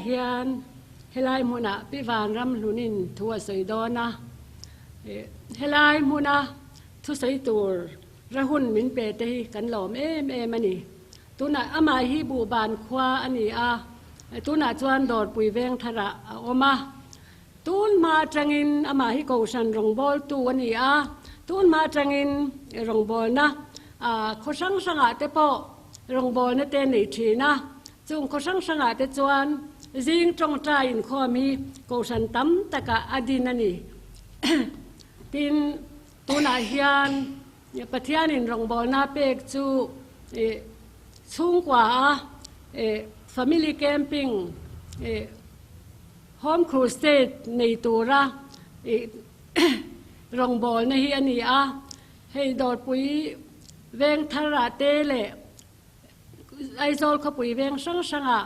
hian helai hmunah Pi Vanramhlunin thu a sawi dawn a, helai hmuna thusawi tur ra hun min pe te hi kan lawm em em a ni. Tunah amah hi Buhban khua a ni a, tunah chuan Dawrpui Vengtharah a awm a. Tun hma atangin amah hi Kohhran rawngbawltu a ni a, tun hma atangin rawngbawlna khaw hrang hrangah te pawh rawngbawlna te nei thin a. Chung khaw hrang hrangah te chuan zing tawngtai inkhawm hi Kohhran tam takah a din a ni. Tin, tunah hian Pathianin rawngbawlna pek chu chhungkua a family camping, Home Crusade nei tura rawngbawlna hi a ni a, hei Dawrpui veng tharah te leh Aizawl khawpui veng hrang hrangah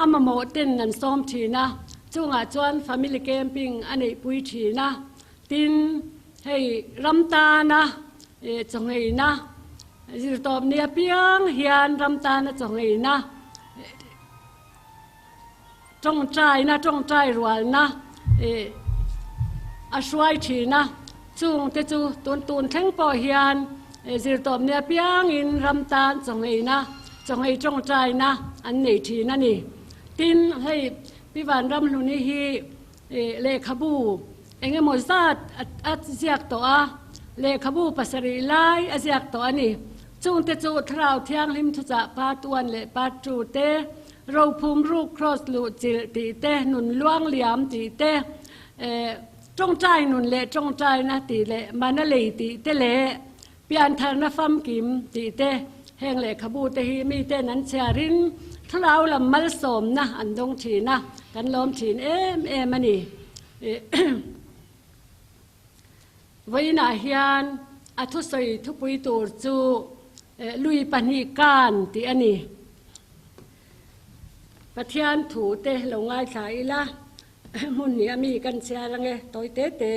a mamawh ten an sawm thin a, chungah chuan family camping a neihpui thin a, tin hei ram tana chawngheina zirtawpni apiang hian ram tana chawngheina Tawngtaina, tawngtai rualna ih a hruai thin a, chungte chu tun tun thleng pawh hian zirtawpni apiangin ram tan chawngheina, chawngei tawngtaina an nei thin a ni. Tin, hei Pi Vanramhluni hi ih lehkhabu eng emaw zat a ziak tawh a, lehkhabu pasarih lai a ziak tawh a ni. Chungte chu Thlarau Thianghlim thuchah Part One leh Part Two te, Rophum ruk Kraws luh chilh tih te, nun luang liam tih te, tawngtai nun leh tawngtaina tih leh mana lei tih te leh piantharna famkim tih te, heng lehkhabu te hi miten an chhiarin thlarau lam malsawmna an dawng thin a, kan lawm thin em em a ni. Vawiinah hian a thusawi thupui tur chu Lui pahnih kan tih a ni. Pathian thu te lo ngaithla ila, hmun hnih a mi kan chhiar ange tawi te te.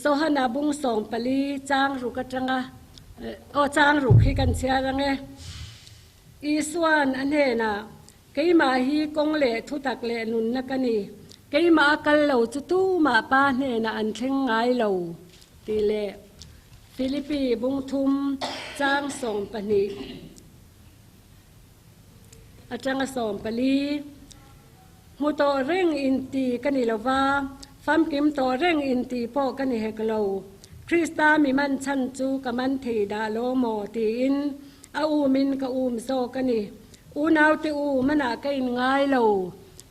Johana bung 14 chang ruk atanga aw chang ruk hi kan chhiar ange. Isuan a hnenah Keimah hi kawng leh thutak leh nunna ka ni. Keimah a kal lo chu tumah Pa hnenah an thleng ngai lo, tih leh Philippi bungthum chang 12 atanga 14, Hmu tawh reng inti ka ni lo va, famkim tawh reng inti pawh ka ni hek lo. Krista mi man chhan chu ka man thei dah lo maw? tiin a umin ka um zawk a ni. Unaute u, manah ka in ngai lo.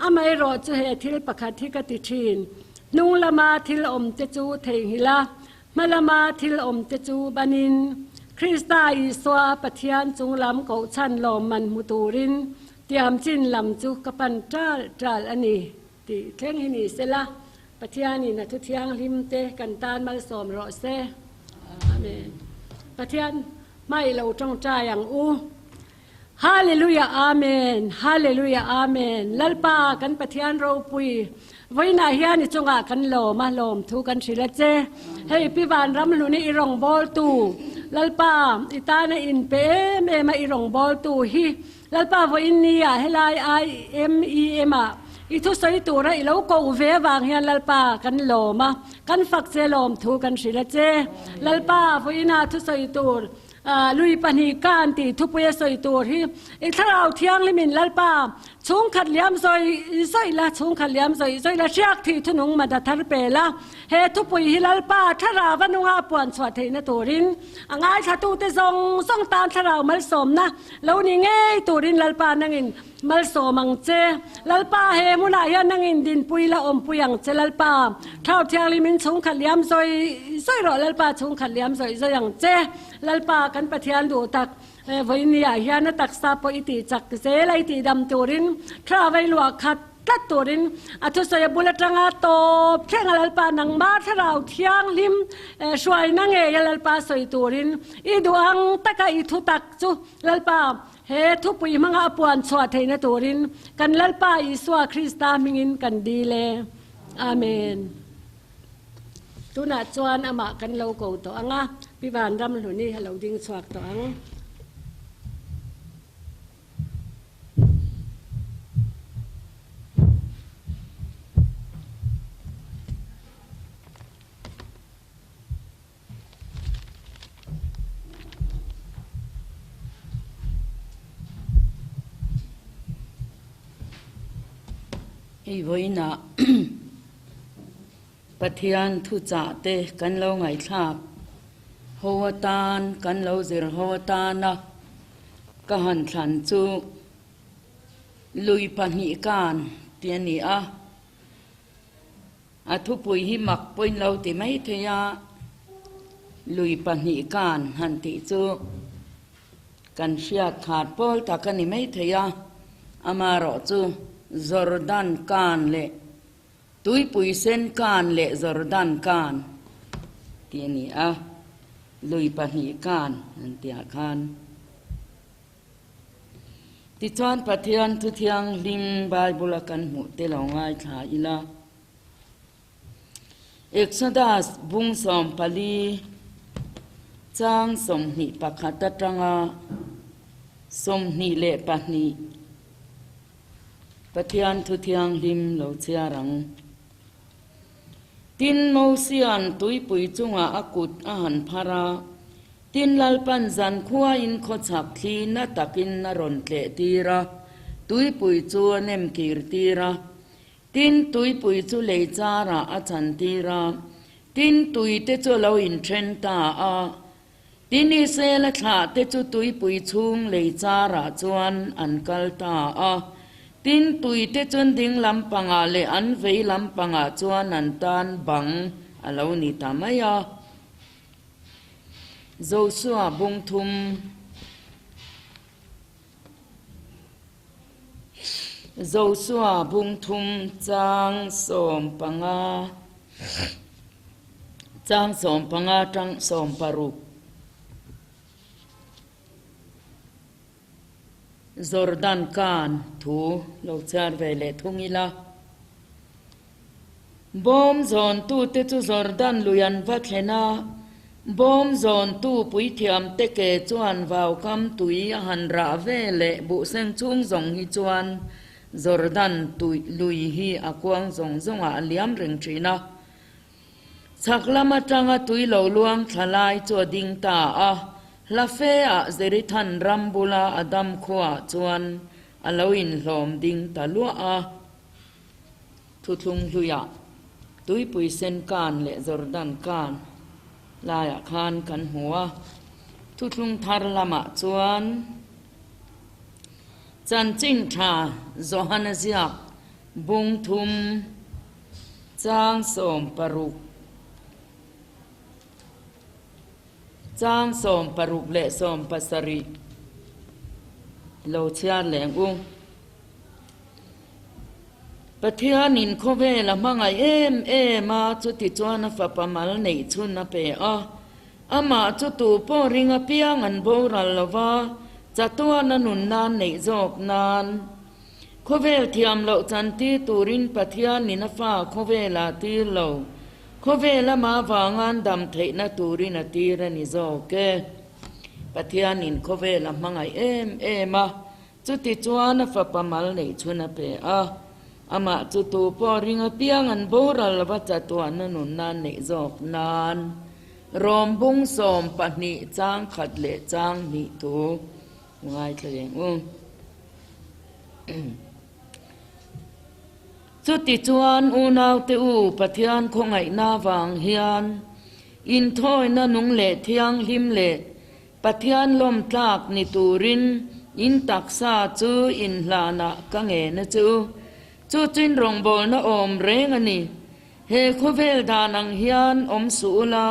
Amaherawh chu he thil pakhat hi ka ti thin. Hnung lama thil awmte chu theihnghilh a, hma lama thil awmte chu banin, Krista Isua Pathian chung lam kohchhan lawmman hmu turin tiam chin lam chu ka pan ṭal ṭal a ni tih thleng hi ni sela, Pathianin a thu thianghlimte kan tan malsawm rawh se. Amen. Pathian hmai lo ṭawngṭai ang u. Hallelujah Amen Hallelujah Amen Lalpa kan Pathian ropui vawiinah hian i chungah kan lawm a lawm thu kan hrilh a che hei Pi Vanramhluni i rawngbawltu Lalpa i tana in pe em em a i rawngbawltu hi Lalpa vawiin ni ah helai IMEM ah i thusawi tura i lo koh ve avang hian Lalpa kan lawm a kan fak che lawm thu kan hrilh a che Lalpa vawiinah thusawi tur Lui pahnih kan tih thupui a sawi tur hi i thlarau thianghlimin Lalpa chhungkhat liam zawi zawi la, chhungkhat liam zawi zawi la, hriak thih thunung mada thar pe la, he thupui hi Lalpa thlarau a nunga a puan chhuah theihna turin a ngaithlatute zawng zawng tan thlarau malsawmna lo ni ngei turin Lalpa nangin Malsawm ang che. Lalpa he hmunah hian nangin dinpui la awmpui ang che Lalpa. Thau Thianghlim in chhungkhat liam zawi zawi rawh Lalpa chhungkhat liam zawi zawi ang che. Lalpa kan Pathian duh tak vawinia hian a taksa pawh i tih chak zel a i tih dam turin thla vei luah khat tlat turin a thusawi a bul atanga tawp thleng a Lalpa nangmah Thlarau Thianghlim hruaina ngei a Lalpa sawi turin i duh ang taka i thutak chu Lalpa He thupui hmanga a puan chhuah theihna turin kan Lalpa Isua Krista hmingin kan dil e. Amen. Tunah chuan amah kan lo ko tawh ang a, Pi Vanramhluni a lo ding chhuak tawh ang. Hei vawiinah Pathian thuchah te kan lo ngaihthlak ho atan, kan lo zir ho atana ka han thlan chu lui pahnih kan tih a ni a. A thupui hi mak pawhin lo ti mai thei a, lui pahnih kan han tih chu kan hriat khat pawl tak a ni mai thei a, amaherawh chu Jordan kan leh Tuipui sen kan leh Jordan kan tih a ni a, lui pahnih kan han tihah khan. Tichuan Pathian Thu Thianghlim Bible-a kan hmuh te lo ngaithla ila. Exodus bung 14 chang 21 atanga 22 Pathian Thu Thianghlim lo chhiar ang. Tin, Mosia'n tuipui chungah a kut a han phar a, tin Lalpan zankhuain khawchhak thli na takin a rawn tleh tir a, tuipui chu a nem kir tir a. Tin, tuipui chu lei charah a chan tir a, tin tuite chu a lo inthen ta a. Tin, Israela thlahte chu tuipui chhung lei charah chuan an kal ta a. Tin, tuite chuan ding lampangah leh an vei lampangah chuan an tan bang a lo ni ta mai a. Josua bung thum. Josua bung thum chang 15. Chang 15 tang 60. Jordan kan thu lo chhiar ve leh thung ila. Bawm zawntute chu Jordan lui an va thlen a, bawm zawntu puithiamte ke chuan vaukam tui a han rah ve leh buhseng chhung zawng hi chuan Jordan tui lui hi a kuang zawng zawngah a liam reng thin a. Chhak lam atanga tui lo luang thla lai chu a ding ta a, hla fe ah Zerithan ram bula a dam khuaah chuan a lo inhlawm ding ta luah a. Thuthlung hluiah Tuipui Sen Kan leh Jordan Kan laiah khan kan hmu a, thuthlung thar lamah chuan Chanchin Tha Johana ziak bung thum chang 60 chang 60 leh 70 lo chhiar leng u. Pathianin khawvel a hmangaih em em a, chuti chuan a fapa mal neih chhun a pe a. Amah chu tu pawh ring apiang an boral lo va, chatuan a nun nan neih zawk nan. Khawvel thiam loh chantir turin Pathianin a fa khawvel ah tir lo, khawvel amah avangan dam theihna turin a tir a ni zawk e. Pathianin khawvel a hmangaih em em a, Chuti chuan a fapa mal neih chhun a pe a, amah chu tu pawh ring apiang an boral lova chatuahna nunna an neih zawk nan Rom bung 12 chang khat leh chang hnih thu ngaithla reng u. Chuti chuan unaute u Pathian khawngaihna vang hian inthawina nung leh thianghlim leh Pathian lawm tlak ni turin in taksa chu inhlanah ka ngen a che u. Chu chuin rawngbawlna awm reng a ni. He khawvel dan ang hian awm suh ula,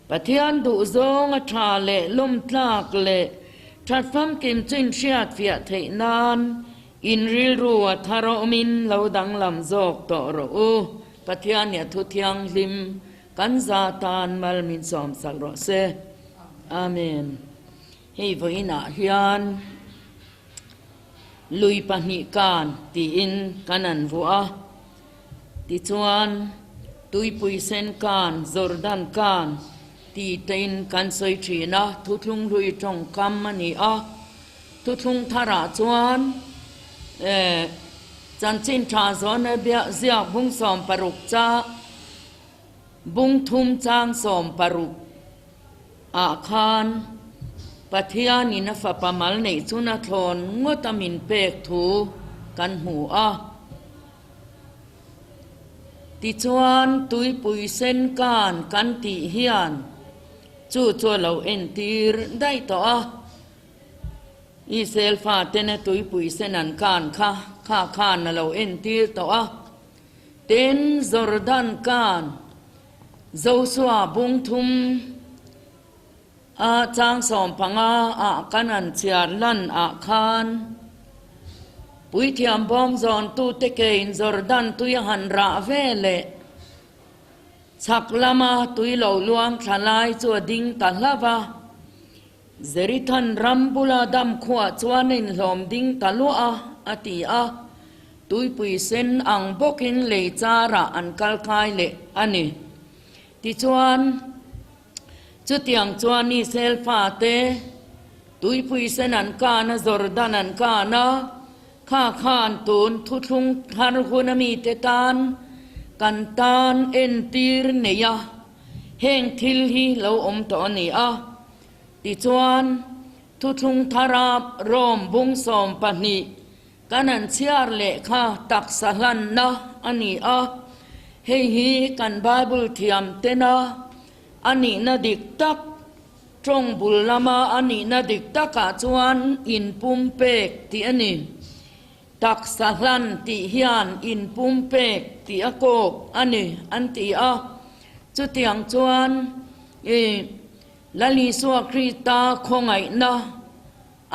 Pathian duhzawng a tha leh lawm tlak leh that famkim chu inhriat fiah theih nan in rilru a thar awmin lo danglam zawk tawh rawh u. Pathian i a thu thianghlim Kan za tan mal min sawmsak rawh se. Amen. Hei vawiinah hian lui pahnih kan tiin kan an vuah a, tichuan Tuipui Sen kan, Jordan kan ti tein kan sawi thin a, thuthlung hlui tawngkam a ni a, thuthlung tharah chuan chanchin tha zawna ziak bung 60 cha Bung thum chang 60 ah khan Pathianin a fapa mal neih chun a thlawn ngawt a min pek thu kan hmu a. Tichuan tuipui sen kan kan tih hian chu chu a lo entir daih tawh a. Israel fatena tuipui sen an kan kha kha khan a lo entir tawh a. Tin, Jordan kan Josua bung thum a chang 15 ah kan han chhiar lan ah khan Puithiam bawm zawn tute kein Jordan tui a han rah ve leh chhak lama tui lo luang thla lai chu a ding ta hlauh a. Zerithan ram bula dam khuah chuan a inhlawm ding ta luah a, a ti a. Tuipui sen ang bawkin lei charah an kal kai leh a ni. Tichuan. Chutiang chuan Israel fate tuipui sen an kan a, Jordan an kan a, kha khan tun thuthlung thar hun a mite tan kan tan entir nei a, heng thil hi lo awm tawh a ni a. Tichuan, thuthlung thara Rome bung 12 kan han chhiar leh kha taksa hlanna a ni a, hei hi kan Bible thiam tena A nihna dik tak, tawng bul lama a nihna dik takah chuan inpumpek tih a ni. Taksa hlan tih hian inpumpek tih a kawk a ni an ti a. Chutiang chuan i Lal Isua Krista khawngaihna,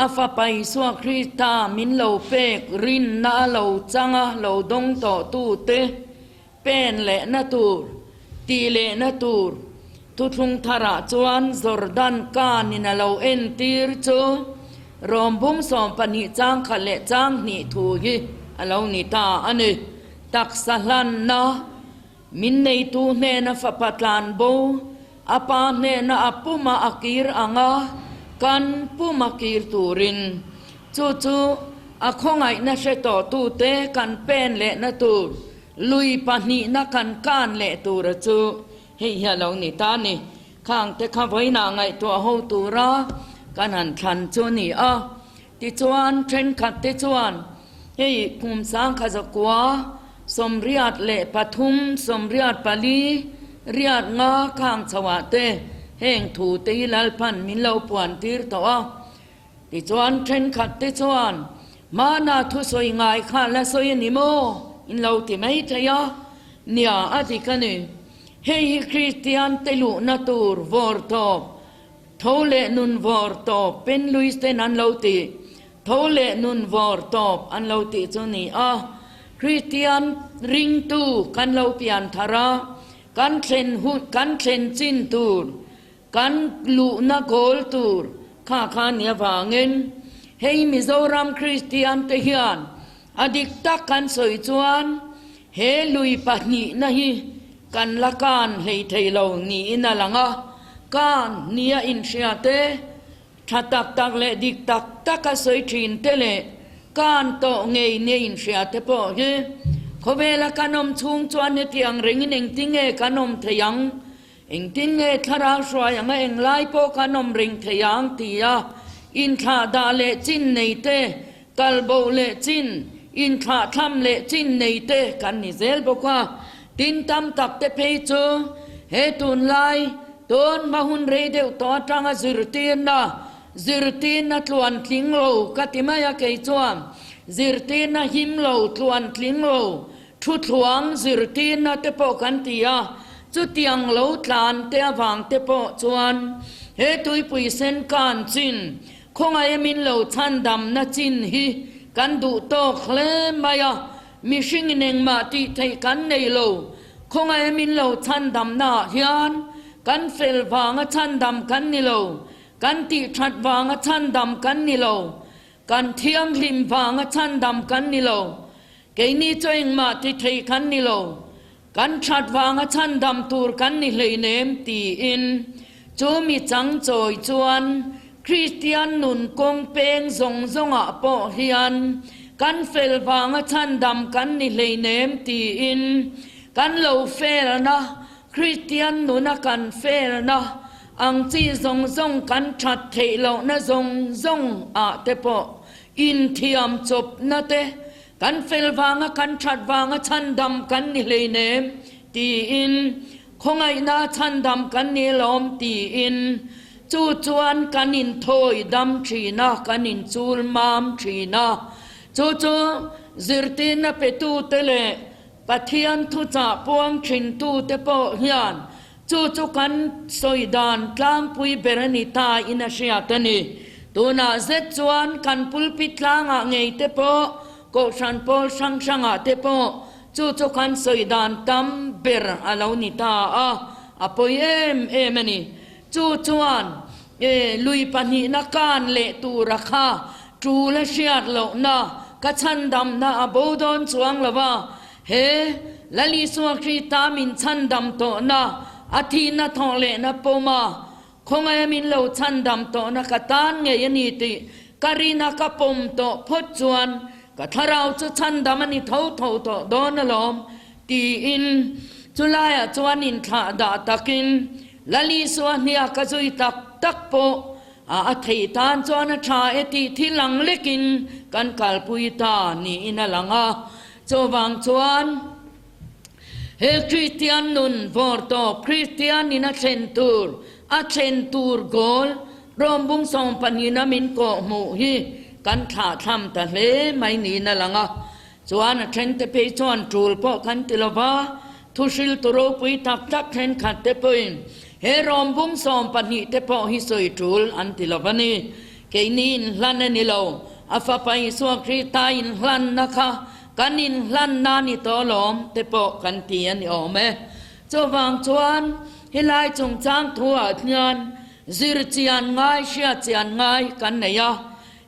a Fapa Isua Krista min lo pek rinna a lo chang a lo dawng tawhtute, Pen lehna tur, tih lehna tur, thuthlung tharah chuan Jordan kanin a lo entir chu Rom bung 12 chang khat leh chang hnih thu hi a lo ni ta a ni. Taksa hlanna, min neitu hnena fapa tlan bo, a pa hnena a puma a kir anga kan puma kir turin chu chu a khawngaihna hre tawhtute kan pen lehna tur Lui pahnihna kan kan leh tura chu hei hi a lo ni ta a ni. Khang te kha vawiinah ngaihtuah ho tura kan han thlan chu a ni a. Tichuan thenkhat te chuan hei kum sangkha zakua 83 84 riat nga khang chhoah te heng thu te hi Lalphan min lo puan tir tawh a. Tichuan thenkhat te chuan, Hmana thusawi ngai kha la sawi a ni maw? In lo ti mai thei a. Nia, a dik a ni. Hei hi Kristian te luhna tur vawr tawp, tho leh nun vawr tawp Pen Louis ten an lo ti, tho leh nun vawr tawp an lo tih chu ni a. Kristian ringtu kan lo pian thar a, kan thlen hun, kan thlen chin tur Kan luhna goal tur kha kha ni avangin hei Mizoram Kristian te hian a dik tak kan sawi chuan he lui pahnihna hi kan la kan hlei thei lo niin a lang a, kan nia inhria te, tha tak tak leh dik tak taka sawi thin te leh kan tawh ngei nia inhria te pawh hi khawvela kan awm chhung chuan hetiang rengin engtinge kan awm thei ang? Engtin nge thlarau hruai anga englai pawh kan awm reng thei ang tia inthlah dah leh chin nei te, kal bo leh chin, inthlah thlam leh chin nei te kan ni zel bawk a. Tin tam tak te phei chu he tunlai tun hma hun rei deuh tawh atanga zirtirna, zirtirna tluan tling lo ka ti mai a kei chuan zirtirna him lo tluan tling lo Thuthluang zirtirna te pawh kan ti a, chutiang lo tlan te avang te pawh chuan he tuipui sen kan chin, khawngaih min lo chhandamna chin hi kan duh tawk hle mai a, mihringin engmah tih theih kan nei lo, khawngaih min lo chhandamna ah hian kan fel vanga chhandam kan ni lo, kan tih that vanga chhandam kan ni lo, kan thianghlim vanga chhandam kan ni lo. Keini chu engmah ti thei kan ni lo, kan that vanga chhandam tur kan ni hleinem tiin chu mi chang chawi chuan Kristian nun kawng peng zawng zawngah pawh hian kan fel vanga chhandam kan ni hleinem tiin kan lo felna Kristian nuna kan felna ang chi zawng zawng kan that theih lohna zawng zawng ah te pawh inthiam chawpna te Kan fel vanga kan that vanga chhandam kan ni hleinem tiin khawngaihna chhandam kan ni lawm tiin chu chuan kan inthawi dam thin a, kan inchul mam thin a. Chu chu zirtirna petute leh Pathian thuchah puang thintute pawh hian Chu chu kan sawi dan tlangpui ber a ni ta in a hriat a ni. Tunah zet chuan kan pulpit tlangah ngei te pawh, kohhran pawl hrang hrangah te pawh chu chu kan sawi dan tam ber a lo ni ta a, a pawi em em a ni. Chu chuan e lui pahnihna kan leh tura kha tul a hriat lohna ka chhandamna a bo dawn chuang lo va, He Lal Isua Krista min chhandam tawhna, a thihna thawh lehna pawma khawngaia min lo chhandam tawhna ka tan ngei a ni tih ka rina ka pawm tawh phawt chuan ka thlarau chu chhandam a ni tho tho tawh dawn alawm tiin chulaiah chuan inthlah dah takin Lal Isua hniak ka zui tak tak pawh a a theih tan chuan a tha e tih thil ang lekin kan kalpui ta niin a lang a. Chuvang chuan he Kristian nun vawr tawp Kristian in a thlen tur a thlen tur goal rawmbung 12 a min kawh hmuh hi kan thlah thlam ta hle mai niin a lang a. Chuan a then te phei chuan tul pawh kan ti lova, thuhriltu ropui tak tak thenkhat te pawhin he rawmbung 12 te pawh hi sawi tul an ti lova ni. Keini inhlan a ni lo, a Fapa Isua Krista inhlanna kha kan inhlanna a ni tawh alawm te pawh kan ti a ni awm e. Chuvang chuan helai chungchang thuah hian zir chian ngai, hriat chian ngai kan nei a.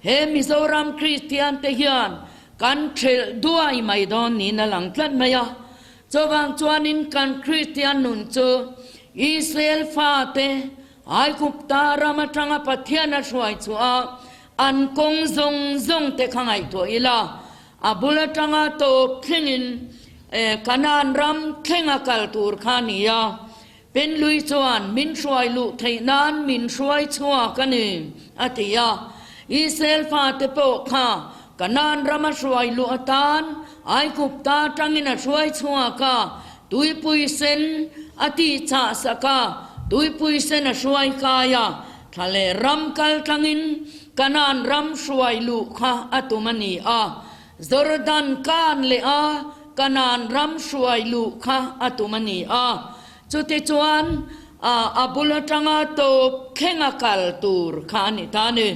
He Mizoram Kristian te hian kan thelh duai mai dawn niin a lang tlat mai a. Chuvang chuanin kan Kristian nun chu Israel fate Aigupta ram atanga Pathian a hruai chhuah a, an kawng zawng zawng te kha ngaihtuah ila, a bul atanga tawp thlengin Kanaan ram thlenga kal tur kha a ni a. Penlui chuan min hruai luh theih nan min hruai chhuak a ni, a ti a. Israel fate pawh kha Kanaan rama hruai luh atan Aigupta atangin a hruai chhuak a, Tuipui sen a tih chah sak a, tuipui sen a hruai kai a, thla leh ram kal tlangin Kanaan ram hruai luh kha a tum a ni a. Jordan kan leh a Kanaan ram hruai luh kha a tum a ni a. Chutichuan a bul atanga tawp thlenga kal tur kha a ni ta a ni.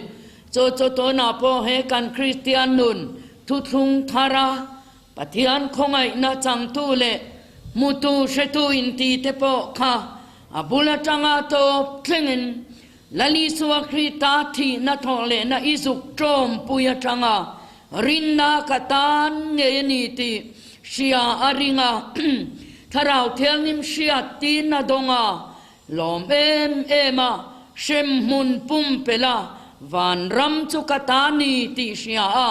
Chu chu tunah pawh he kan Kristian nun thuthlung thara Pathian khawngaihna changtu leh hmutu hretu inti te pawh kha a bul atanga tawp thlengin Lal Isua Krista thihna thawh lehna i zuk tawmpui atanga rinna ka tan ngei a ni tih hria a ring a, Thlarau Thianghlim hriat tin a dawng a, lawm em em a, hremhmun pumpelh a, vanram chu ka ta ni tih hria a,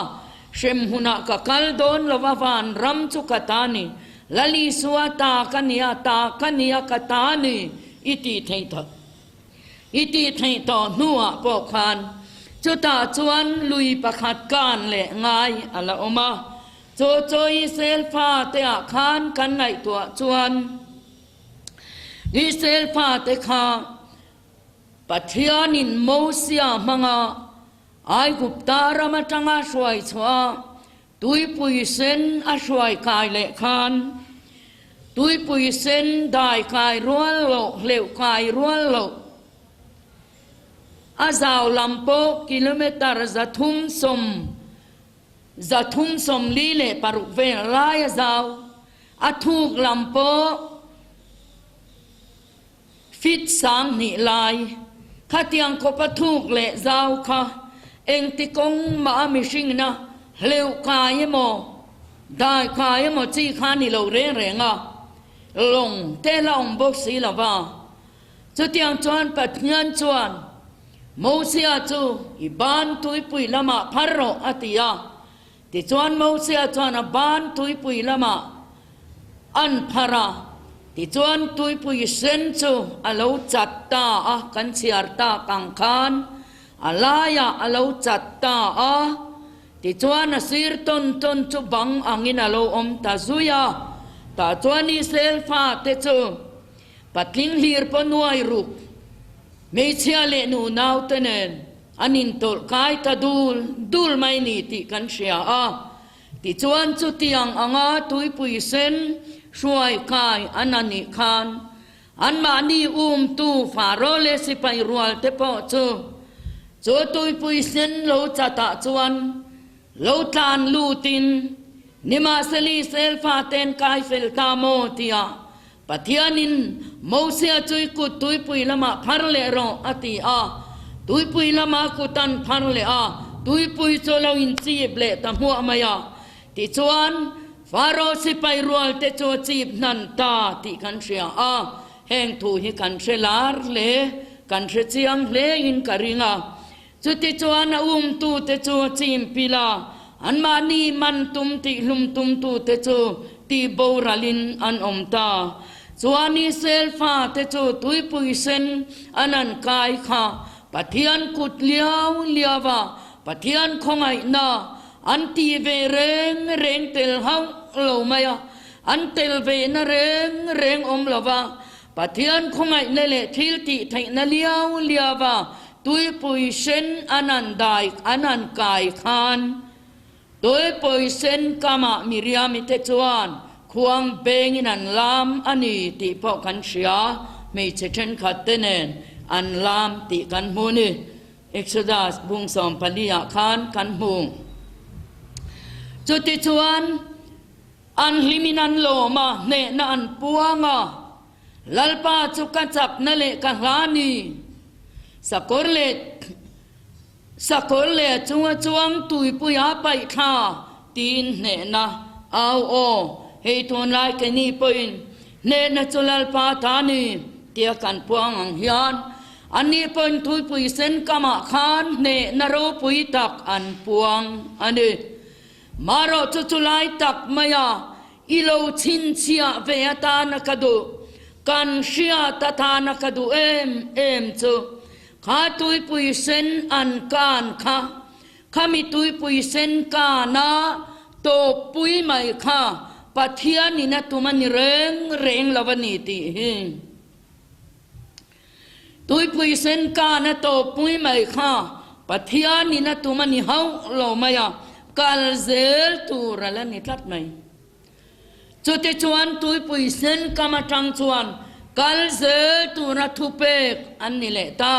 Hremhmunah ka kal dawn lo a vanram chu ka ta ni, Lal Isua ta ka nia, ta ka nia, ka ta ni i tih theih tawh i tih theih tawh hnuah pawh khan chutah chuan lui pakhat kan leh ngai a la awm a, chu chu Israel fate ah khan kan ngaihtuah chuan Israel fate kha Pathianin Mosia hmanga Aigupta ram atanga hruai chhuah a, tuipui sen a hruai kai leh khan, tuipui sen dai kai rual loh, hleuh kai rual loh, a zau lam pawh kilometre 300, 346 vel lai a zau, a thuk lam pawh Fit 2000 lai, khatiang khawpa thuk leh zau kha engti kawng mah a mihringna hleuh kai emaw, dai kai emaw chi kha ni lo reng reng a, lawng te la awm bawk si lo va. Chutiang chuan Pathian chuan Mosia chu i ban tuipui lamah phar rawh a ti a. Tichuan Mosia chuan a ban tuipui lamah an phar a, tichuan tuipui sen chu a lo chat ta a, kan chhiar tak ang khan a laiah a lo chat ta a, tichuan a sir tawn tawn chu bang angin a lo awm ta zui a. Tah chuan Israel fate chu patling hlir pawh nuai ruk, hmeichhia leh nunaute nen an intawlh kai ta dul dul mai ni tih kan hria a. Tichuan chutiang anga tuipui sen hruai kai an a nih khan anmahni umtu Faro leh sipai rual te pawh chu chu tuipui sen lo chatah chuan lo tlan lutin nimahseli Selfa ten kai fel ta maw tia Pathianin Mosia chu i kut tuipui lamah phar leh rawh a ti a, tuipui lama kut an phar leh a, tuipui chu a lo inchip leh ta hmuah mai a. Tichuan, Faro sipai rualte chu a chip hnan ta tih kan hria a, heng thu hi kan hre lar hle, kan hre chiang hlein ka ring a. Chutichuan a umtute chu a chim pil a, anmahni man tum tih hlum tumtute chu tih boralin an awm ta. Chuan Israel fate chu tuipui sen an an kai kha Pathian kut liau liau a, Pathian khawngaihna an tih ve reng reng tel hauh lo mai a, an tel vehna reng reng awm lo va, Pathian khawngaihna leh thil tih theihna liau liau a tuipui sen an an dai an an kai khan tuipui sen kamah Miriami te chuan khuang bengin an lam a ni tih pawh kan hria, hmeichhe thenkhat te nen an lam tih kan hmu ni. Exodus bung 14 ah khan kan hmu. Chutichuan. An hlimin an lawm a, hnehna an puang a. Lalpa chu ka chakna leh ka hla ni. Sakawr leh sakawr leh a chunga chuang tuipuia paih thla tiin hnehna au aw. Hei tunlai keini pawhin hnehna chu Lalpa ta ni tia kan puang ang hian anni pawhin tuipui sen kamah khan hnehna ropui tak an puang a ni. Marawh chu chulai tak maia i lo chhinchhiah ve atana ka duh, kan hriat atana ka duh em em chu, kha tuipui sen an kan kha, khami tuipui sen kana tawppui mai kha Pathianin a tum a ni reng reng lo a ni tih hi. Tuipui sen kana tawppui mai kha Pathianin a tum a ni hauh lo mai a, kal zel tur a la ni tlat mai. Chutichuan tuipui sen kam atang chuan kal zel tura thupek an ni leh ta.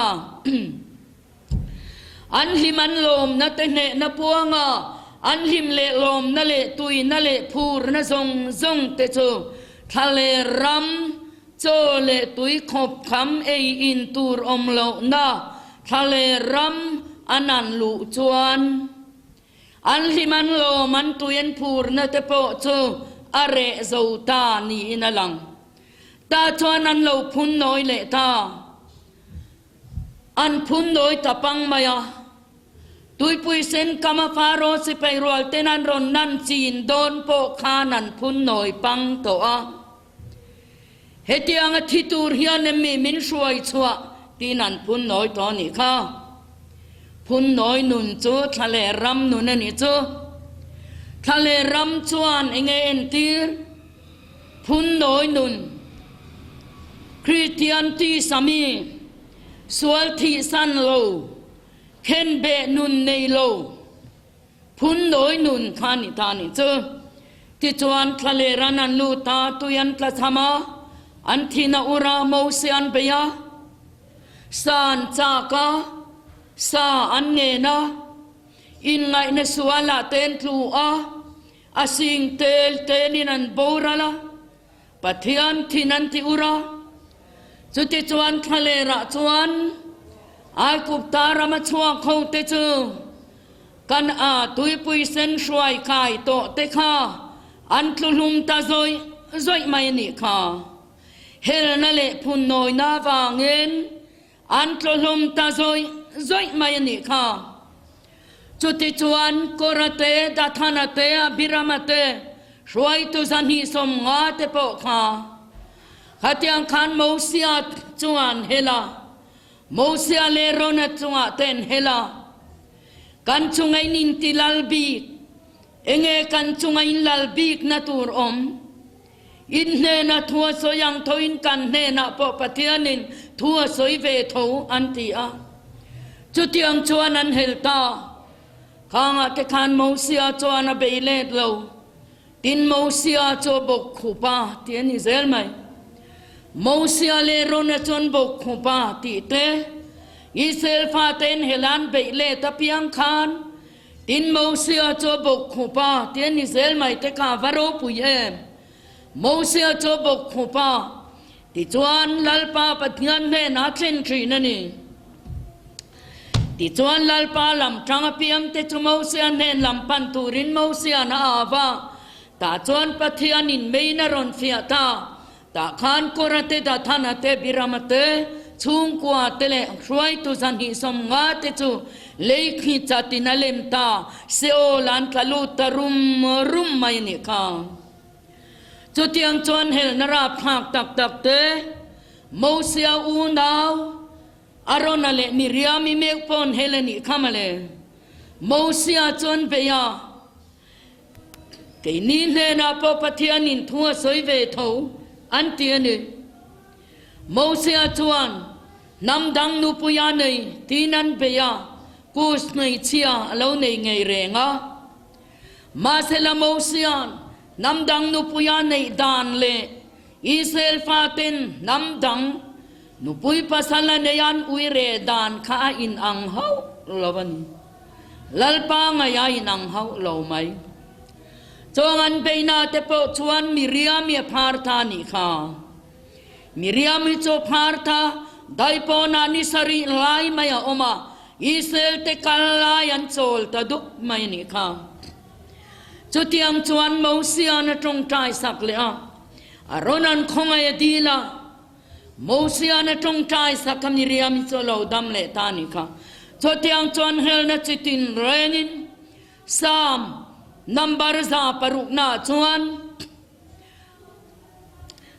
An hlim an lawmna te hnehna puanga an hlim leh lawmna leh tuina leh phurna zawng zawng te chu thla leh ram Chaw leh tui khawp kham ei in tur awm lohna thla leh ram an an luh chuan an hlim an lawm an tui an phurna te pawh chu a reh zo ta niin a lang. Tah chuan an lo phun nawi leh ta. An phun nawi ta pang mai a. Tuipui sen kama Faro sipai rual ten an rawn nan chin dawn pawh khan an phun nawi pang tawh a. Hetianga thi tur hian em mi min hruai chhuah tiin an phun nawi tawh a nih kha. Phun nawi nun chu thla leh ram nun a nih chu. Thla leh ram chuan enge entir? Phun nawi nun. Kristian tisa mi, sual thihsan lo, khenbeh nun nei lo. Phun nawi nun kha ni ta nih chu. Tichuan thla leh ran an lut a, tui an tla cham a, an thin a ur a, Mose an bei a, sa an chak a, sa an ngen a, inngaihna sualah te an tlu a, a sing tel telin an boral a, Pathian thin an ti ur a. Chutichuan thla lerah chuan Aigupta rama chhuak hote chu Kan a tuipui sen hruai kai tawh te kha an tlu hlum ta zawih zawih mai a nih kha. Helna leh phunnawina avangin an tlu hlum ta zawih zawih mai a nih kha. Chutichuan Kora te, Dathana te, Abirama te, hruaitu 250 te pawh kha khatiang khan Mosia chungah an hel a, Mosia leh Rona chungah te an hel a. Kan chunga in inti lal bik, enge kan chunga in lal bikna tur awm? In hnena thu a sawi ang thoin kan hnenah pawh Pathianin thu a sawi ve tho an ti a. Chutiang chuan an hel ta. Khangah te khan Mosia chuan a bei let lo. Tin Mosia chu a bawk khup a tih a ni zel mai. Mosia leh Rona chu an bawk khup a tih te, Israel fate'n hel an beih let apiang khan Tin Mosia chu a bawk khup a tih a ni zel mai te kha a va ropui em. Mosia chu a bawk khup a, tichuan Lalpa Pathian hnenah a thlen thin a ni. Tichuan Lalpa lam tang apiang te chu Mosia hnen lam pan turin Mosia'n a au a, tah chuan Pathianin meiin a rawn fiah ta. Tah khan Kora te, Dathana te, Birama te, chhungkua te leh hruaitu 250 te chu lei khi chatin a lem ta, Seol an tla lut ta rum rum mai a nih kha. Chutiang chuan helna rapthlak tak tak te, Mosia unau Arona leh Miriami meuh paw'n hel a nih kha mawle. Mosia chuan bei a. Keini hnenah pawh Pathianin thu a sawi ve tho an ti a ni. Mosia chuan hnam dang nupui a nei tiin an bei a, Kus hmeichhia a lo nei ngei reng a. Mahsela Mosia'n hnam dang nupui a neih dan leh Israel faten hnam dang nupui pasal a nei an ui reh dan kha a inang hauh lo a ni. Lalpa ngaih a inang hauh lo mai. Chawng an beihna te pawh chuan Miriami a phar tha nih kha. Miriami chu phar tha daipawnah ni sarih lai mai a awm a, Israel te kal lai an chawl ta dup mai nih kha. Chutiang chuan Mosia'n a tawngtai sak leh a, Aron an khawngaih a dil a, Mosia'n a tawngtai sak a Miriam-i chu a lo dam leh ta nih kha. Chutiang chuan helna chi tin rengin Psalm number 600 ah chuan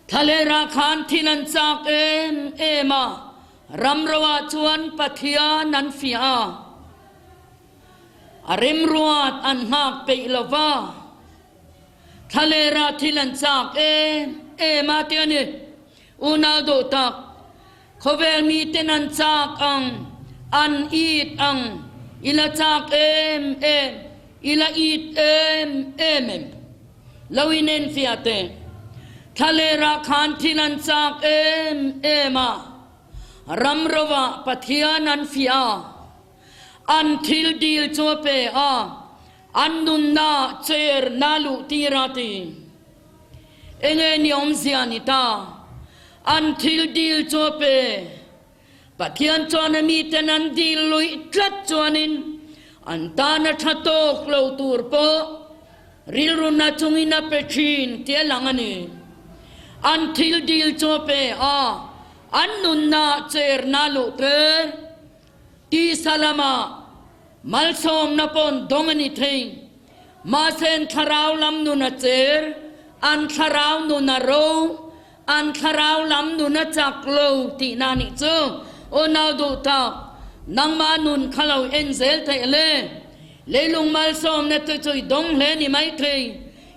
Thlalera khan thil an chak em em a, ramro ah chuan Pathian an fiah a, a remruat an nghak peih lo va. Thlalera thil an chak em em a ti a ni. Unau duh tak, khawvel miten an chak ang, an it ang, i la chak em em, i la it em em em? Lo inenfiah teh. Thlalera khan thil an chak em em a, ram rovah Pathian an fiah a, an thil dil chu a pe a, An nunna chair na luh tir a ti. Enge ni awmzia ni ta? An thil dil chu a pe. Pathian chuan a miten an dil luih tlat chuanin an tana tha tawk lo tur pawh rilru na chungin a pe thin tih a lang a ni. An thil dil chu a pe a, an nunna chair na luh tir. Tisa lamah malsawmna pawn dawng a ni thei. Mahse an thlarau lam nun a cher, an thlarau nun a ro, an thlarau lam nun a chak lo tihna a nih chu. Aw nau duh tak, nangmah nun kha lo en zel theih le. Leilung malsawmna te chu i dawng hle ni mai thei.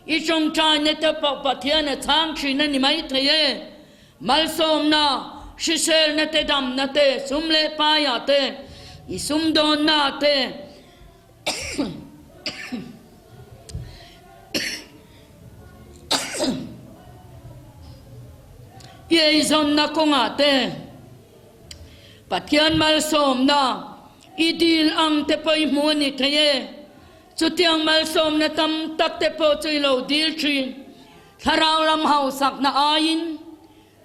I tawngtaina te pawh Pathian a chhang thin a ni mai thei e. Malsawmna, hriselna te, damna te, sum leh paia te, i sumdawnna te, i eizawnna kawngah te, Pathian malsawmna i dil ang te pawh i hmu a ni thei e. Chutiang malsawmna tam tak te pawh chu i lo dil thin. Thlarau lam hausakna aiin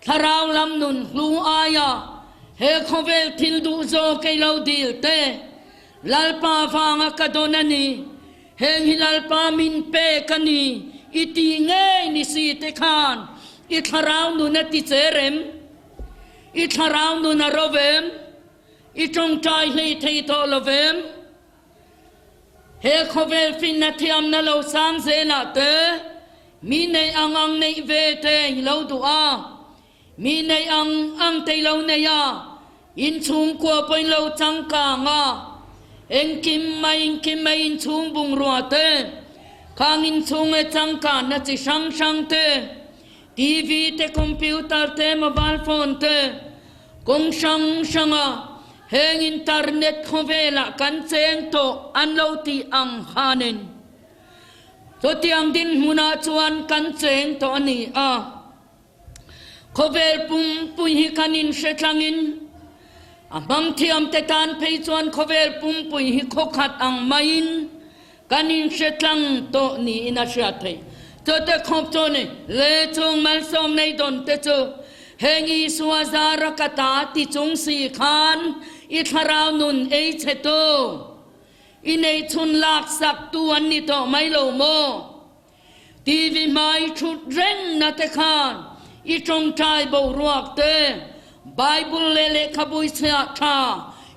thlarau lam nun hlu aia he khawvel thil duh zawk ei lo dil te, Lalpa vanga ka dawn a ni, heng hi Lalpa min pek a ni i ti ngei ni si te khan i thlarau nun a ti che rem? I thlarau nun a ro vem? I tawngtai hlei thei tawh lo vem? He khawvel finna thiamna lo sang zelah te, mi neih ang ang neih ve te i lo duh a, mi neih ang ang te i lo nei a, inchhungkua pawh in lo changkang a, engkim mai engkim mai inchhung bungrua te, khang inchhung e changkanna chi hrang hrang te. TV te, computer te, mobile phone te, kawng hrang hranga heng internet khawvelah kan cheng tawh an lo tih ang khanin chutiang dinhmunah chuan kan cheng tawh a ni a. Khawvel pumpui hi kan inhre tlangin a hmang thiamte tan phei chuan khawvel pumpui hi khawkhat ang maiin kan inhre tlang tawh niin a hriat theih. Chute khawp chu ni, le chung malsawm nei dawn te chu heng Isua zara ka ta ti chung si khan i thlarau nun ei chhe tu, i neihchhun laksak tu an ni tawh mai lo maw? TV hmai thut reng na te khan i tawngtai boruak te, Bible leh lehkhabu i chhiah tha,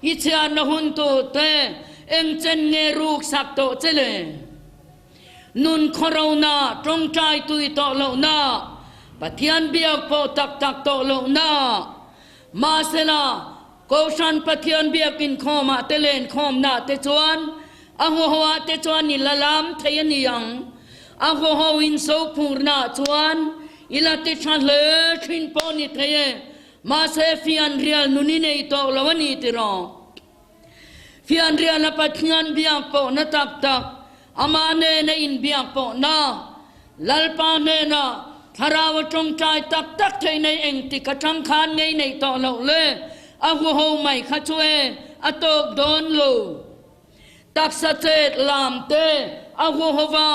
i chhiarna hun tur te eng chen nge ruk sak tawh che le? Nun khawrona, tawngtai tui tawh lohna, Pathian biak pawh tak tak tawh lohna, mahsela Kohhran Pathian biak inkhawmah te lenkhawmnah te chuan a huahoah te chuan i la lam thei a ni ang. A huaho inso phurnaah chuan i la ti tha hle thin pawh ni thei e. Mahse fianrial nun i nei tawh lo a ni tiraw? Fianriala Pathian biak pawhna tak tak, amah nena inbiak pawhna, Lalpa hnenah thlarau a tawngtai tak tak thei nei engtik atang khan ngei neih tawh loh le, a huho mai kha chu e, a tawk dawn lo. Taksa chet lam te a huho va,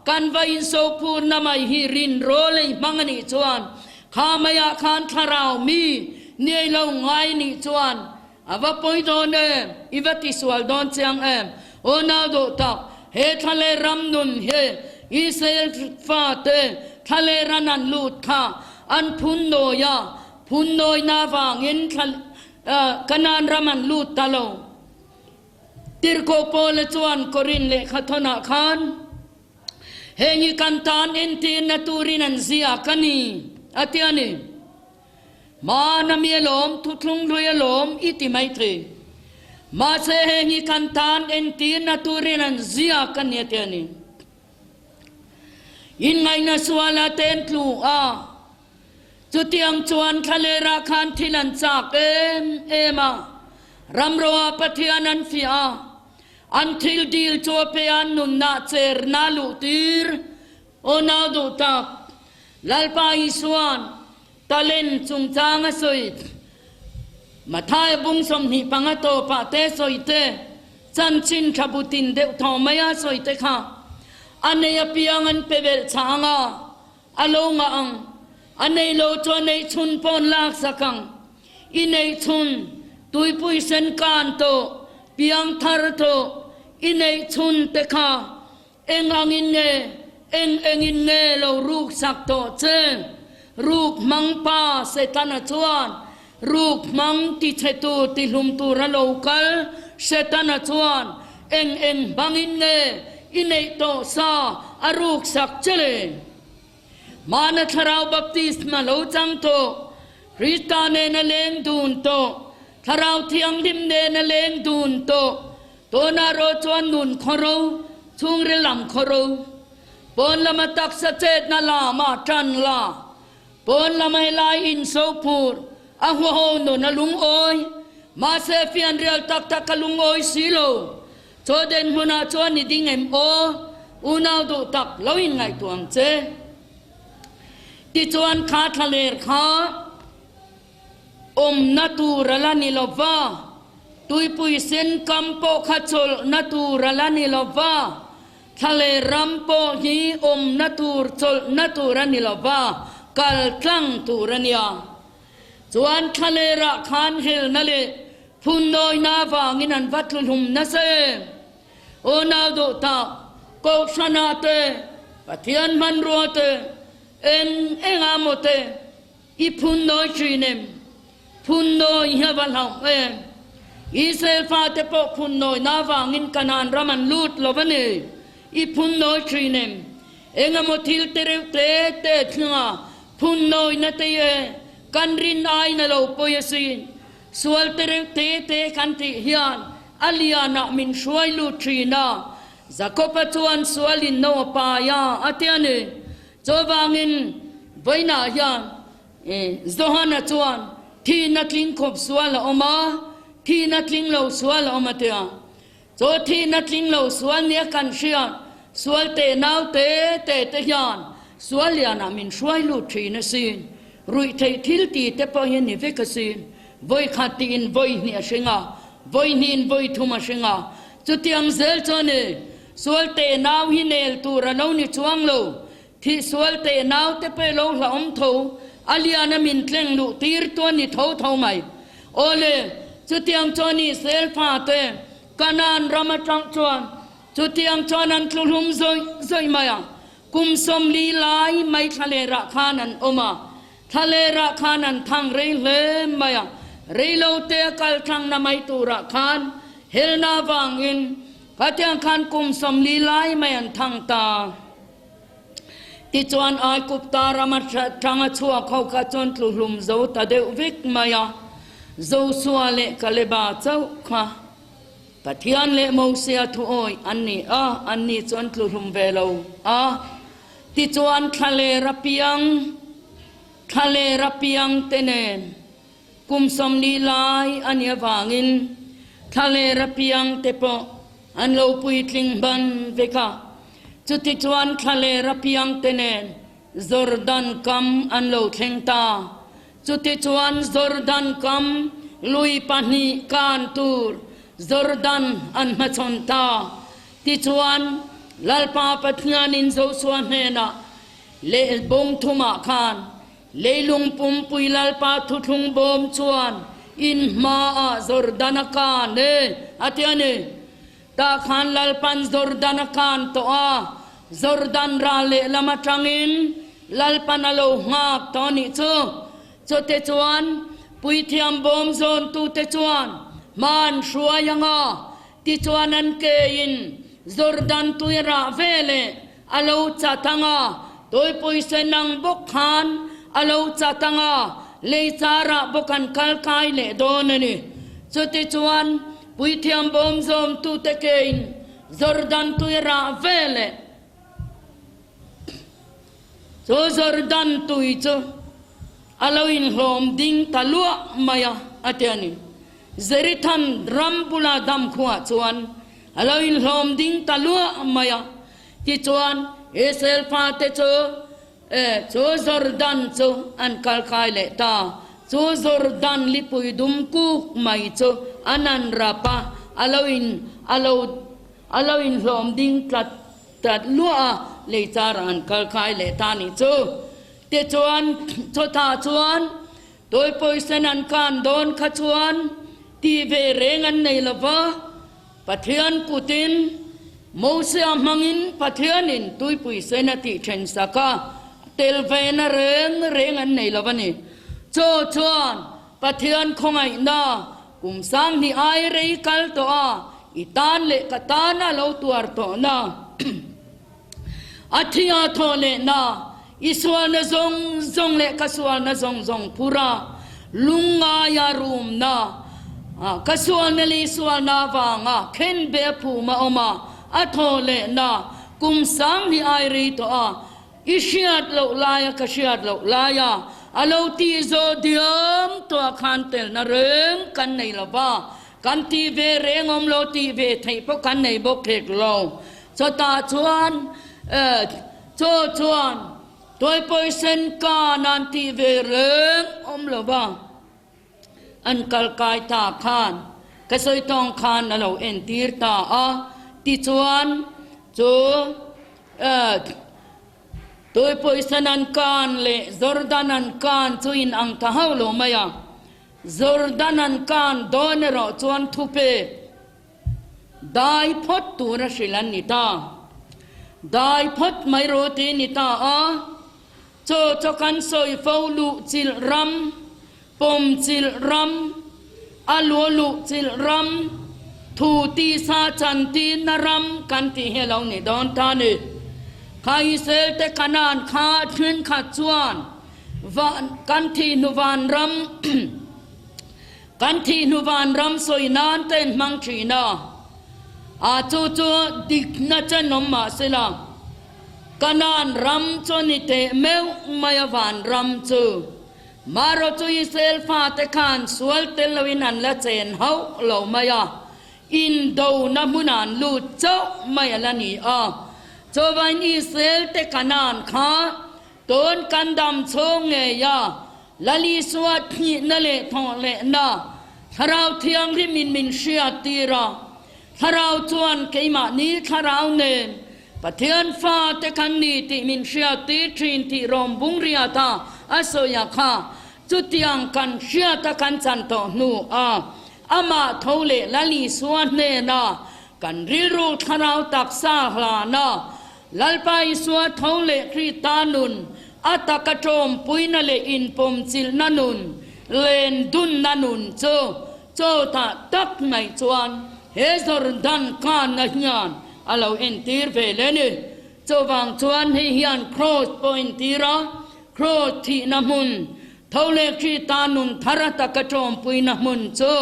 kan va insophurna mai hi rin rawl ei hmang a nih chuan kha maiah khan thlarau mi niai lo ngai nih chuan A va pawi dawn em? I va tisual dawn chiang em? Aw nau duh tak, he thla leh ram nun hi Israel fate thla leh ran an lut kha an phun nawi a, phun nawina vangin thla Kanaan ram an lut ta lo. Tirhkoh Paula chuan Korin lehkhathawnah khan, Heng hi kan tan entirna turin an ziak a ni, a ti a ni. Hmana mi alawm, thuthlung hlui alawm i ti mai thei. Mahse heng hi kan tan entirna turin an ziak a nia te a ni. Inngaihna suala ten tlu a, chutiang chuan thlalerah khan thil an chak em em a, ramroa Pathian an fiah a, an thil dil chu a pe an nunna cherna luhtir Aw nau duh tak, Lalpa Isua'n talent chungchang a sawi. Mathaia bung 25 tawpah te sawi te, chanchin tha bu tin deuh thaw maia sawi te kha a nei apiang an pe belh chhang a, a lo ngah ang. A nei lo chu a neih chhun pawn lak sak ang. I neih chhun tuipui sen kan tawh, piang thar tawh, i neih chhun te kha Eng angin nge, eng engin nge lo ruk sak tawh che? Ruk hmang pa Setana chuan ruk hmang ti che tur ti hlum tura lo kal Setana chuan eng eng hmangin nge i neih tawh sa a ruk sak che le? Hmana Thlarau Baptisma lo chang tawh, Krista nena leng dun tawh, Thlarau Thianghlim nena leng dun tawh, Tuna ro chuan nun khawro, chhungril lam khawro, pawn lama taksa chetna lama tan la, pawn lama helai inso phur, a huaho nun a lungawi, mahse fianrial tak tak a lungawi si lo. Chaw den hmunah chuan i ding em aw, unau duh tak lo inngaihtuah ang che. Tichuan kha thlaler kha. Awmna tur a la ni lo va, tuipui sen kam pawh kha chawlhna tur a la ni lo va, thla leh ram pawh hi awmna tur chawlhna tur a ni lo va, kal tlang tur a nia. Chuan thla lerah khan helna leh phunnawina avangin an va tluhlum nasa em? Aw nau duh tak, Kohhranah te, Pathian hmanrua te, eng engah maw te, I phun nawi thin em? Phun nawi hi a va hlauh em? Israel fate pawh phun nawina avangin Kanaan ram an lut lo va ni. I phun nawi thin em? Engemaw thil te reuh te te thlunga phun nawina te i e, kan rin aiin a lo pawi asin. Sual te reuh te te kan tih hian a lianah min hruai lut thin a. Jakob-a chuan sualin no a pai a, a ti a ni. Chuvangin. Vawiinah hian Johana chuan thihna tling khawp sual a awm a, thihna tling lo sual a awm a ti a. Chaw thihna tling lo sual nia kan hriat sual te nau te te te hian sual lianah min hruai lut thin asin. Ruih theih thil ti te pawh hi a ni vek asin. Vawi khat tiin vawi hnih a hring a, vawi hnihin vawi thum a hring a. Chutiang zel chuan i sual te nau hi nel tur a lo ni chuang lo. Thih sual te nau te pawh i lo hlauhawm tho, a liana min tleng luh tir tu a ni tho tho mai. Awle, chutiang chuan Israel fate Kanaan ram atang chuan chutiang chuan an tluhlum zawih zawih mai a, kum 40 lai mai thlalerah khan an awm a, thlalerah khan an thang rei hle mai a, reilote a kal thlangna mai turah khan helna avangin khatiang khan kum 40 lai mai an thang ta. Tichuan Aigupta rama thanga chhuak ho kha chuan tluhlum zo ta deuh vek mai a, Josua leh Kaleba chauh kha Pathian leh Mosia thuawi an ni a, anni chuan tluhlum ve lo a. Tichuan thlaler apiang, thlaler apiang te nen kum 40 lai a nih avangin thlaler apiang te pawh an lo puitling hman vek a. Chutichuan thlaler apiang te nen Jordan kam an lo thleng ta. Chutichuan Jordan kam lui pahnih kan tur Jordan an hmachhawn ta. Tichuan Lalpa Pathianin Joshua hnenah leh bawng thumah khan leilung pumpui Lalpa thuthlung bawm chuan in hmaah Jordan a kan e a ti a ni. Tah khan Lalpan Jordan a kan tawh a, Jordan ral lehlam atangin Lalpan a lo nghak tawh a nih chu. Chute chuan puithiam bawm zawntute chuan hma an hruai ang a, tichuan an kein Jordan tui rah veleh a lo chat ang a, tawipui sen ang bawk khan a lo chat ang a, lei charah bawk an kal kai leh dawn a ni. Chutichuan puithiam bawm zawmtute kein Jordan tui rah veleh chu Jordan tui chu a lo inhlawm ding ta luah mai a, a ti a ni. Zerithan ram bula dam khuah chuan a lo inhlawm ding ta luah mai a. Tichuan, Israel fate chu chu Jordan chu an kal kai leh ta. Chu Jordan lipui dum kuk mai chu an an rap a, a lo in a lo a lo inhlawm ding tlat tlat luah a, lei charah an kal kai leh ta nih chu. Tichuan, chawtah chuan Tawipawisen an kan dawn kha chuan ti ve reng an nei lo va, Pathian kutin Mosia hmangin Pathianin tuipuisen a tih then sak a, tel vena reng reng an nei lo a ni. Chaw chuan Pathian khawngaihna kum 2000 ai rei kal tawh a, i tan leh ka tana lo tuar tawhna A thia thaw leh na, i sualna zawng zawng leh ka sualna zawng zawng phur a, lungngaia rum na, ka sualna leh i sualna avanga khen be a phum a awm a, a thaw leh na, kum 2000 ai rei tawh a, i hriat loh laia ka hriat loh laia a lo tih zawh diam tawh ah khan telna reng kan nei lo va, kan tih ve reng awm lo, tih ve theih pawh kan nei bawk hek lo. Chutah chuan chaw chuan Tuaipawisen kan an tih ve reng awm lo va, an kal kai ta khan ka sawi tawng khan a lo entir ta a, tichuan chu Tuaipawisen an kan leh Jordan an kan chu in ang ta hauh lo mai a, Jordan an kan dawn erawh chuan thupek Dai phawt tura hrilh an ni ta. Dai phawt mai rawh ti ni ta a, chaw chaw kan sawi fo luh chilh ram, pawm chilh ram, a lua luh chilh ram, thu ti sa chan ti na ram kan tih hi a lo ni dawn ta ni. Kha Israel te Kanaan kha thenkhat chuan van kan thih hnu van ram Kan thih hnu vanram sawi nan ka inhmang thin a, a chu chu dikna chen awm mah se la. Kanaan ram chu a ni teh meuh mai a van ram chu. Maro chu Israel fate khan sual tel loin an la chen hauh lo mai a, indona hmunah an lut chauh mai a la ni a. Chuvain Israel te Kanaan kha tun kan dam chhung ngei a, Lal Isua thnihna leh thawhlehna Thlarau Thianghlimin min hriattir a, Thlarau chuan keimahni Thlarau nen Pathian fate kan ni tih min hriattir thin tih rawm bung riata a sawi a kha. Chutiang kan hriata kan chan tawh hnu a, amah tho leh Lal Isua hnena kan rilru thlarau taksa hlana Lalpa Isua tho leh Krista nun a taka tawmpuina leh inpawmchilhna nun len dunna nun chu Chawtah tak mai chuan he Jordan kanna hian a lo entir ve le ni. Chuvang chuan hei hian Kraws pawh entir a, Kraws thihna hmun, tho leh Krista nun thar a taka tawmpuina hmun chu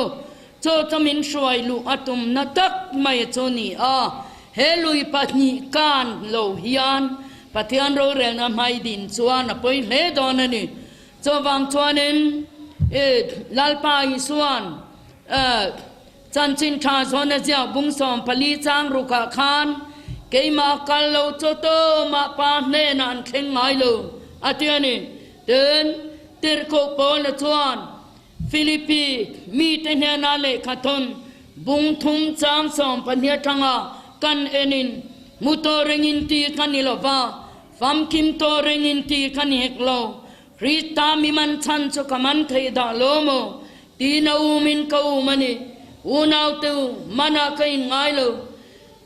chaw chu min hruai luh a tumna tak mai chu ni a. He lui 2 kan lo hian Pathian rorelna hmai din chuan a pawi hle dawn a ni. Chuvang chuanin Lalpa Isua'n Chanchin Tha zawn a ziak bung 14 chang rukah khan, Keimah kal lo chaw tawmah Pa hnenah an thleng ngai lo, a ti a ni. Tin, Tirhkoh Paula chuan Philippi mite hnena lehkha thawn bung 3 chang 12 atanga kan enin, Mu tawh rengin ti ka ni lo va, Famkim tawh rengin ti ka ni hek lo. Krista mi man chhan chu ka man thei dah lo maw? Tiin a umin ka um a ni. Unau te u, manah ka in ngai lo.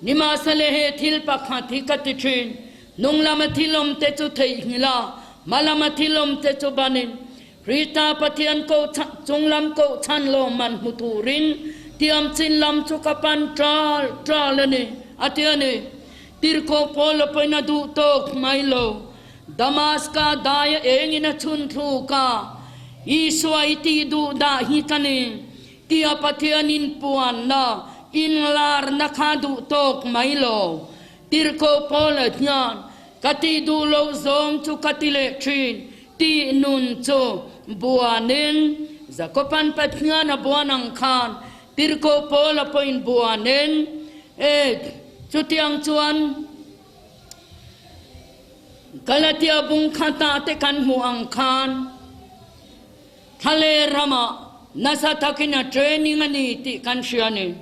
Nimahsele he thil pakhat hi ka ti thin, hnung lama thil awm te chu theihnghilh a, hma lama thil awm te chu banin, Krista Pathian koh chung lam koh chhan lawmman hmu turin tiam chin lam chu ka pan ṭal ṭal a ni, a ti a ni. Tirhkoh Paul a pawhin a duh tawk mai lo. Damaska daia engin a chhun thluk a, Isua i tih duh dah hi ka ni, tia Pathian inpuanna, inlarna kha duh tawk mai lo. Tirhkoh Paul a hian, Ka tih duh loh zawng chu ka ti leh thin, tih nun chu buanin Jakoban Pathian a buan ang khan Tirhkoh Paul a pawhin buanin e chutiang chuan Galatia bung khatah te kan hmuh ang khan Thale ramah nasa takin a training a ni tih kan hria a ni.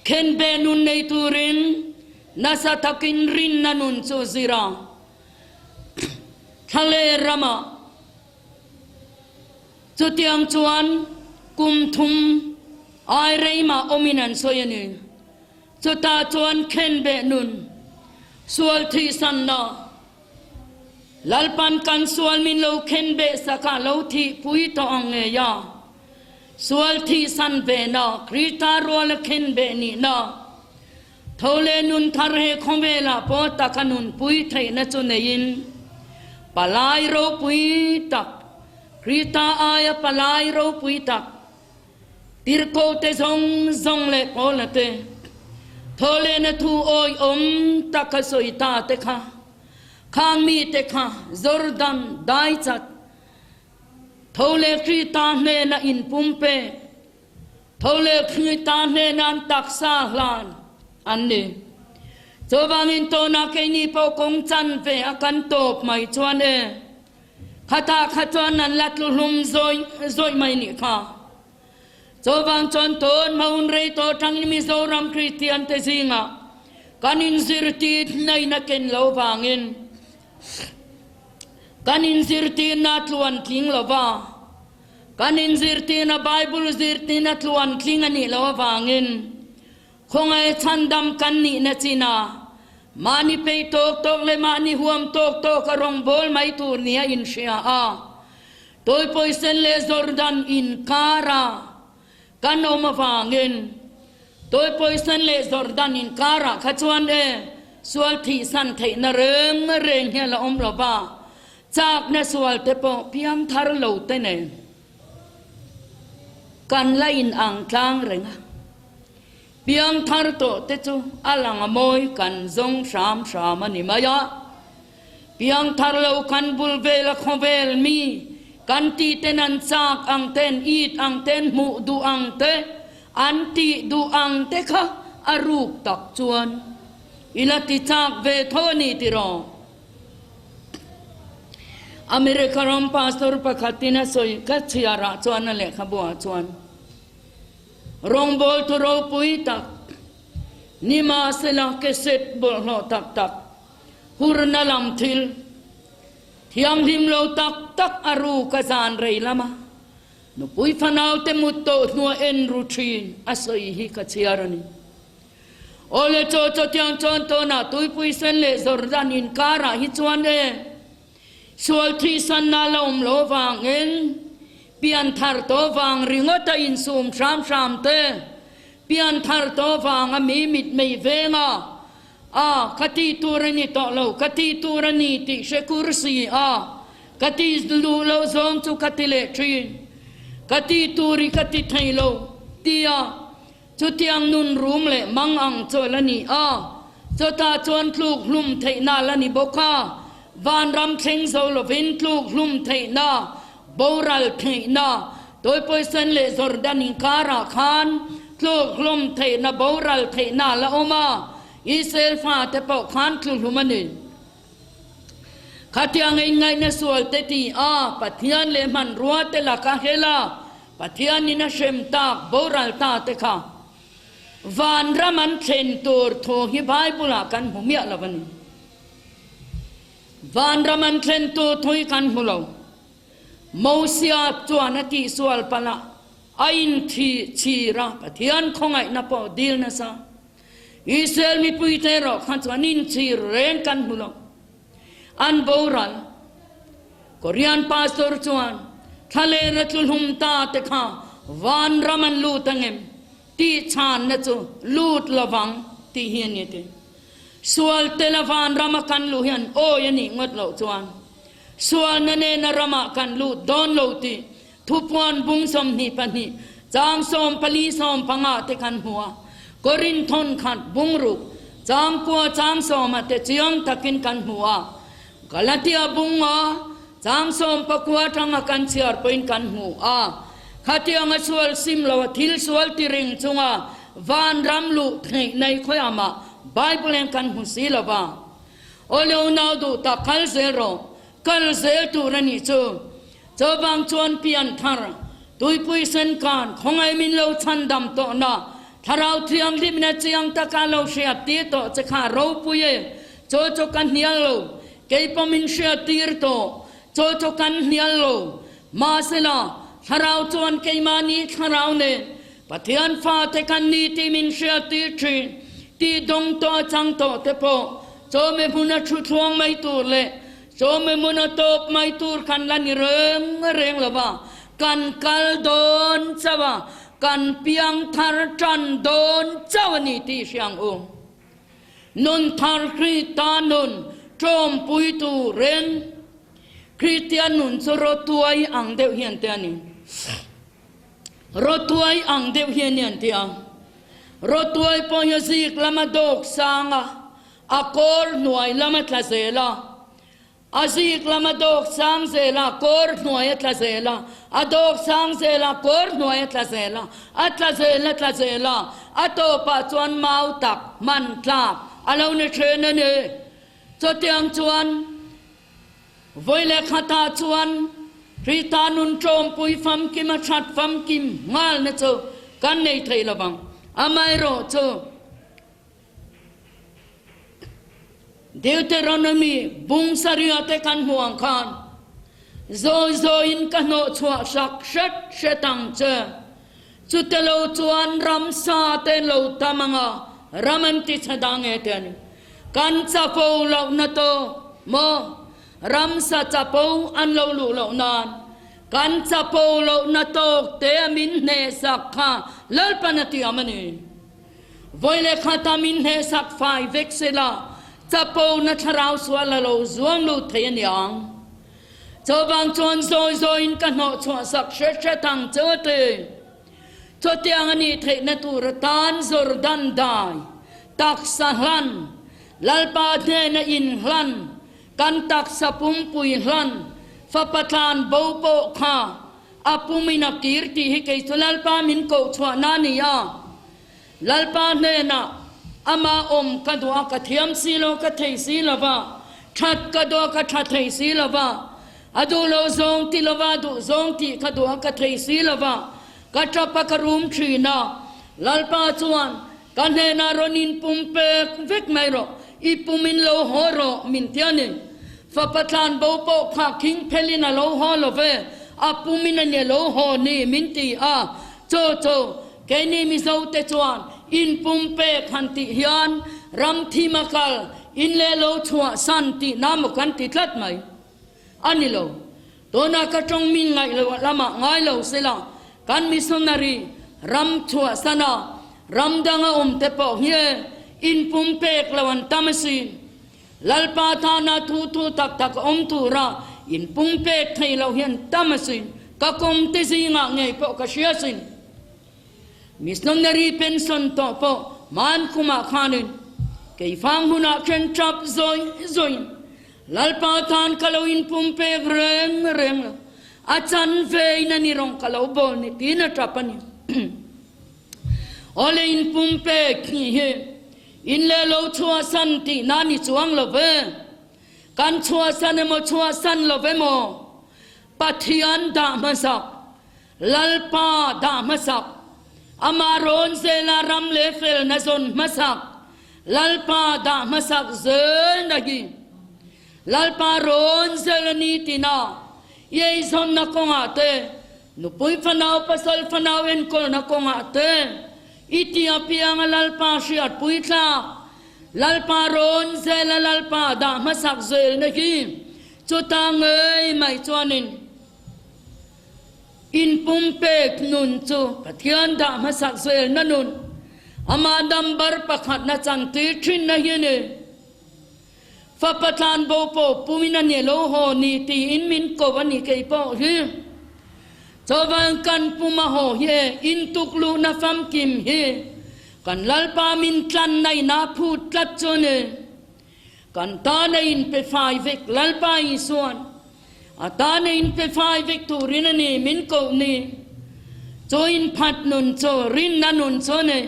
Khenbe nun nei turin nasa takin rinna nun chu zir a. Thale ramah chutiang chuan kum thum ai reimah awmin an sawi a ni. Chutah chuan khenbeh nun, sual thihsanna, Lalpan kan sual min lo khenbeh sakah lo thihpui tawh ang ngei a, sual thihsan vena Krista ruala khenbeh nihna, Tho leh nun thar he khawvelah pawh taka nunpui theihna chu neiin, palai ropui tak, Krista aia palai ropui tak, tirhkoh te zawng zawng leh Paula te, tho lehna thu awihawm taka sawi ta te kha, khang mite kha Jordan dai chat, tho leh Krista hnena inpumpek, Tho leh Krista hnena an taksa hlan an ni. Chuvangin tawna keini pawh kawng chan ve a kan tawp mai chuan e, khatah kha chuan an la tlu hlum zawih zawih mai nih kha. Chuvang chuan tawn hmaun rei tawh tangin Mizoram Kristian te zingah kan inzirtir hnaina ken lo vangin kan inzirtirna tluan tling lova, Kan inzirtirna Bible zirtirna tluan tling a nih loh avangin khawngaih chhandam kan nihna chin a, mahni peih tawk tawk leh mahni huam tawk tawk a rawngbâwl mai tur nia inhria a, Tawipawisen leh Jordan inkara kan awm avangin Tawipawisen leh Jordan inkarah kha chuan e sual thihsan theihna reng reng hi a la awm lo va. Chakna sual te pawh piang thar lo te nen kan la in ang tlang reng a, piang thar tawh te chu a lang a mawi kan zawng hram hram a ni mai a. Piangthar lo kan bul vel a khawvel mi kan ti ten an chak ang ten it ang ten hmuh duh ang te an tih duh ang te kha a ruk tak chuan i la ti chak ve tho a ni tiraw? America ram pastor pakhatin a sawi ka chhiarah chuan a lehkhabuah chuan Rawngbawltu ropui tak nimahsela ke set bawlhhlawh tak tak hurna lam thil thianghlim lo tak tak a ruk a zan rei lama nupui fanaute mut tawh hnua en ru thin a sawi hi ka chhiar a ni. Awle chaw chaw tiang chuan tawnah tuipui sen leh Jordan inkarah hi chuan e sual thihsanna la awm lo vangin pianthar tawh vang ringawt a insum hram hram te, pianthar tawh vanga mi mitmei venga A, ka tih tur a ni tawh lo, ka tih tur a ni tih hre kur si a, ka tih luh loh zawng chu ka ti leh thin. Ka tih tur i ka ti thei lo, tia chutiang nun rum leh mang ang chu a la ni a, chutah chuan tluk hlum theihna a la ni bawk a, vanram thleng zo lovin tluk hlum theihna, boral theihna, Tawipawisen leh Jordan inkarah khan tluk hlum theihna boral theihna a la awm a, Israel fate pawh khan tlu hlum a ni. Khatiang inngaihna sualte ti a, Pathian leh hmanrua te laka hel a, Pathianin a hrem tak boral ta te kha vanram an thlen tur thu hi Bible-ah kan hmu miah lo a ni. Vanram an thlen tur thu hi kan hmu lo. Mosia chuan a tihsual palh a, a inthih chhir a, Pathian khawngaihna pawh dil nasa. Israel mipuite erawh kha chuan inchhir reng kan hmu lo. An boral. Korean pastor chuan thlalera tluhlum ta te kha vanram an lut angem tih chhanna chu lut lovang tih hi a ni ti. Sual tela vanrama kan luh hian awi a nih ngawt loh chuan Sualna nena ramah kan lut dawn lo tih thupuan bung 22 chang 14 15 te kan hmu a. Korinth thawn khat bung ruk chang kua chang sawma te chiang takin kan hmu a. Galatia bunga chang 19 tanga kan chhiar pawhin kan hmu a. Khatianga sual sim lo a thil sual ti ring chunga vanram luh theih nei khawiamah Bible in kan hmu si lo va. Aw leo nau duh tak kal zel rawh, kal zel tur a nih chu. Chuvang chuan pian thar, tuipui sen khan khawngaih min lo chhandam tawh na, Thlarau Thianghlimna chiang taka lo hriat tir tawh che kha ropui e, chu chu ka hnial lo, kei pawh min hriat tir tawh, chu chu kan hnial lo. Mahsela, Thlarau chuan keimahni Thlarau nen Pathian fate kan ni tih min hriat tir thin, tih dawng tawh a chang tawh te pawh chawhmeh hmuna thu thluang mai tur leh chawhmeh hmuna tawp mai tur kan la ni reng reng lo va, kan kal dawn chauh a, kan piang thar tan dawn chauh a ni tih hria ang u. Nun thar Krista nun tawmpui turin Kristian nun chu rawtuai ang deuh hian te a ni. Rawtuai ang deuh hi a ni an ti a. Rawtuai pawh hi a zik lama dawk sang a, a kawr hnuai lama tla zel a. A zik lama dawk sang zel a, kawr hnuai a tla zel a. A dawk sang zel a, kawr hnuai a tla zel a. A tla zel a tla zel a, a tawpah chuan mau tak hman tlak a lo ni then a ni. Chutiang chuan. Vawi leh khatah chuan Krista nun tlawmpui famkim a that famkim nghalna chu kan nei thei lo vang. Amaherawh chu Deuteronomy bung sarih te kan hmuh ang khan zawi zawiin ka hnawhchhuah sak hret hret ang che. Chute lo chuan ramsa te lo tam anga ram an ti chhe dang e te a ni. Kan chapo lohna tawh maw? Ramsa chapo an lo luh loh nan kan chapo lohna tawk te a min hnehsak kha Lalpan a tiam a ni. Vawi leh khata min hnehsak fai vek sela chapo na thlarau sual a lo zuang lut thei a niang. Chuvang chuan zawi zawiin ka hnawh chhuahsak hre hre thang che a ti. Chutiang a nih theihna tur atan Jordan dai, taksa hlan, Lalpa hnena inhlan, Kan taksa pumpui hlan fapa tlan bo pawh kha a pumin a kir tih hi kei chu Lalpa min koh chhuahna a ni a. Lalpa hnenah ama awm ka duh a, ka thiam si lo, ka thei si lo va, that ka duh a, ka tha thei si lo va, a duh lo zawng ti lo va, a duh zawng tih ka duh a, ka thei si lo va, ka tap a, ka rum thin a. Lalpa chuan ka hnenah rawn in pum pek vek mai rawh, i pum in lo haw rawh min ti a ni. Fapa tlan bo pawh kha khing phelin a lo haw lo ve, a pum in a ni a lo haw ni min ti a. Chaw chaw, keini Mizo te chuan in pum pek han tih hian ram thim a kal, in leh lo chhuah san tih na maw kan ti tlat mai. A ni lo. Tuna ka tawng min ngaih loh lamah ngai lo sela, kan missionary ram chhuah sana ram danga awm te pawh hi in pum pek lo an tam asin. Lalpa tana thu thu tak tak awm tura in pum pek thei lo hian tam asin. Ka kawm te zingah ngei pawh ka hria asin. Missionary pension tawh pawh hman kumah khanin keifang hunah then tap zawih zawihin Lalpa tan ka lo inpumpek reng reng lo, a chan vein a ni rawng ka lo bawl ni tiin a tap a ni. Awle inpumpek hi hi in leh lo chhuahsan tihna a ni chuang lo ve. Kan chhuahsan emaw chhuahsan lo emaw Pathian dah hmasak, Lalpa dah hmasak, Amah rawn zela ram leh felna zawn hmasak, Lalpa dah hmasak zelna hi Lalpa rawn zel a ni tina i eizawnna kawngah te, nupui fanau pasal fanau enkawlna kawngah te i ti apianga Lalpa hriatpui tlak, Lalpa rawn zela Lalpa dah hmasak zelna hi chuta ngei mai chuanin Inpumpek nun chu Pathian dah hmasak zelna nun, amah number pakhatna changtir thinna hi a ni. Fapa tlanbo pawh pumin a ni lo haw ni tiin min ko a ni kei pawh hi. Chawvan kan pum a haw hi e, intukluhna famkim hi kan Lalpa min tlanna ina phut tlat chu a ni. Kan tana inpe fai vek Lalpa Isuan a tana inpe fai vek turin a ni min koh ni. Chu inphat nun chu rinna nun chu a ni.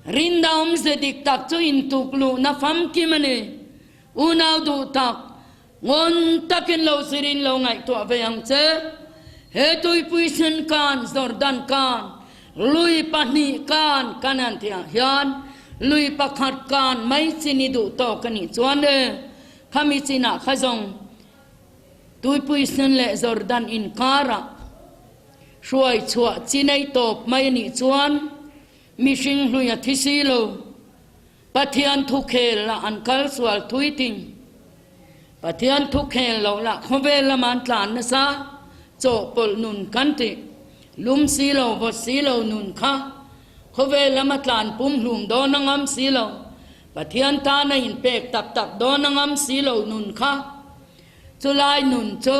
Rinna awmze dik tak chu intuk luhna famkim a ni. Unau duh tak, ngawn takin lo zirin lo ngaihtuah ve ang che. He tuipui sen kan, Jordan kan, Lui pahnih kan kan han tih ah hian lui pakhat kan mai chin i duh tawk a nih chuan e, khami chinah kha zawng Tuipui Sen leh Jordan inkarah hruai chhuah chinei tawp mai a nih chuan mihring hlui a thi si lo. Pathian thu khel lah an kal sual thui ting. Pathian thu khel loh lah khawvel lama an tlan nasa, chawhpawlh nun kan tih, lum si lo vawt si lo nun kha khawvel lama tlan pum hlum dawn a ngam si lo, Pathian tana inpek tak tak dawn a ngam si lo nun kha chulai nun chu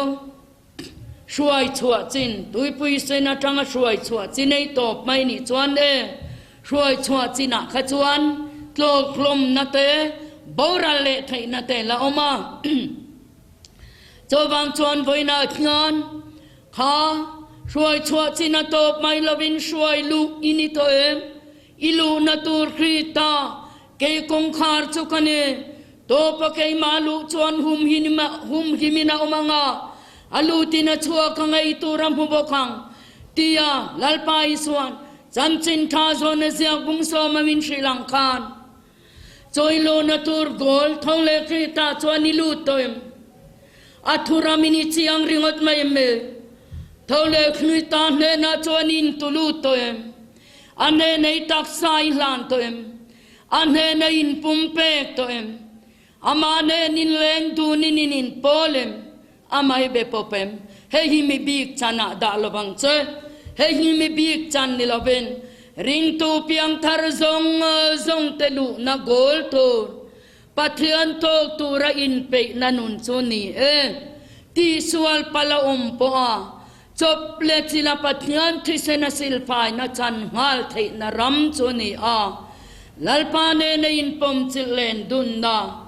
Hruai chhuah chin, tuipui sen atanga hruai chhuah chin ei tawp mai nih chuan e, hruai chhuah chinah kha chuan tlawk hlawmna te, boral leh theihna te la awm a. Chuvang chuan vawiinah khian kha hruai chhuah chin a tawp mai lovin hruai luh i ni tawh em? I luhna tur Krista kei kawngkhar chu ka ni. Tawpa keimah luh chuan humhimin a awm ang a, a lutin a chhuak a ngei tur a hmu bawk ang, tia Lalpa Isua'n chanchin tha zawn a ziak bung sawma min hrilh ang khan chawilawna tur goal tho leh Krista chuan i lut tawh em? A thuramin i chiang ringawt mai em? Tho leh Krista hnenah chuan i intulut tawh em? A hnenei taksa i hlan tawh em? A hnena in pumpek tawh em? Amah nen in leng dunin in inpawl em? Amah i be pawp em? Hei hi mi bik chan ah dah lo vang che. Hei hi mi bik chan ni lovin ringtu piangthar zawng zawng te luhna goal tur, Pathian tawk tura inpeihna nun chu ni e. Tihsual pal a awm pawh a Chawp leh chila Pathian thisen a silfaina chan nghal theihna ram chu a ni a, Lalpa nena inpawm chilh len dunna.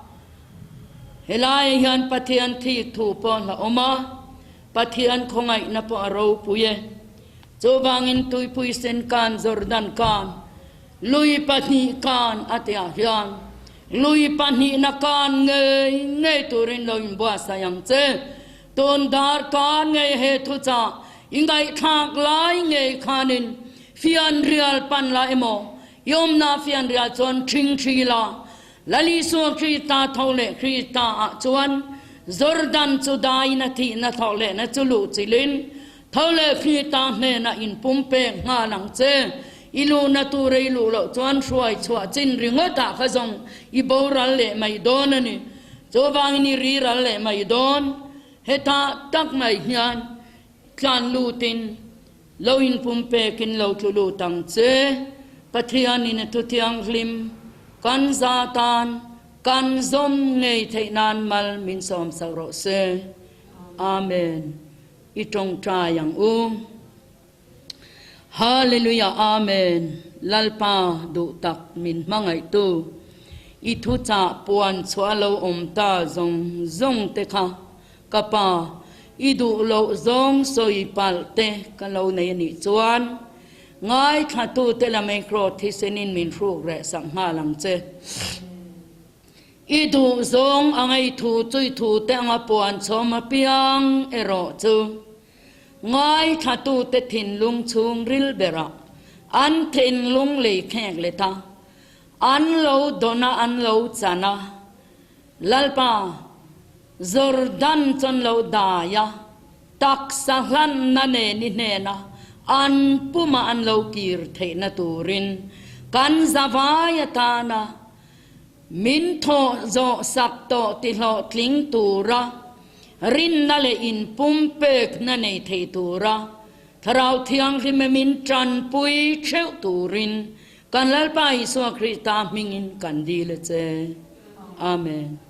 Helaiah hian Pathian thik thu pawh a awm a, Pathian khawngaihna pawh a ropui e. Chuvangin tuipui sen kan Jordan kan, lui pahnih kan a tihah hian lui pahnihna kan ngei ngei turin lo inbuatsaih ang che. Tun dar kan ngei he thuchah i ngaihthlak lai ngei khanin fianrial pan la emaw, i awmna fianrial chuan ṭhing ṭhi la, Lal Isua Krista tho leh Krista ah chuan Jordan chu daiin a thihna thawh lehna chu luh chilhin tho leh Krista hnenah inpumpek nghal ang che. I luhna tur i luh loh chuan hruai chhuah chin ringawt ah kha zawng i boral leh mai dawn a ni. Chuvangin i riral leh mai dawn. Hetah tak mai hian tlan lutin Lo inpumpekin lo tlu lut ang che, Pathianin a thuthianghlim kan za tan kan zawm ngei theih nan mal min sawm sauh rawh se. Amen. I tawngtai ang u. Hallelujah Amen Lalpa duh tak min hmangaihtu i thuchah puan chhuah lo awm ta zawng zawng te kha Ka pa, i duh loh zawng sawi palh te ka lo nei a nih chuan ngaithlatute la micro thisenin min hruk reh sak nghal ang che. I duh zawng a ngaithu chu i thu te anga puan chhawm apiang erawh chu ngaithlatute thinlung chhungril berah an thinlung lei khek let a, an lo dawn a an lo chan a. Lalpa, Jordan chuan lo dai a, taksa hlanna nen i hnena an puma an lo kir theihna turin kan zavai atana min thawh zawh sak tawh ti hlawhtling tura rinna leh inpumpekna nei thei tura Thlarau Thianghlima min tanpui theuh turin kan Lalpa Isua Krista hmingin kan dil a che. Amen.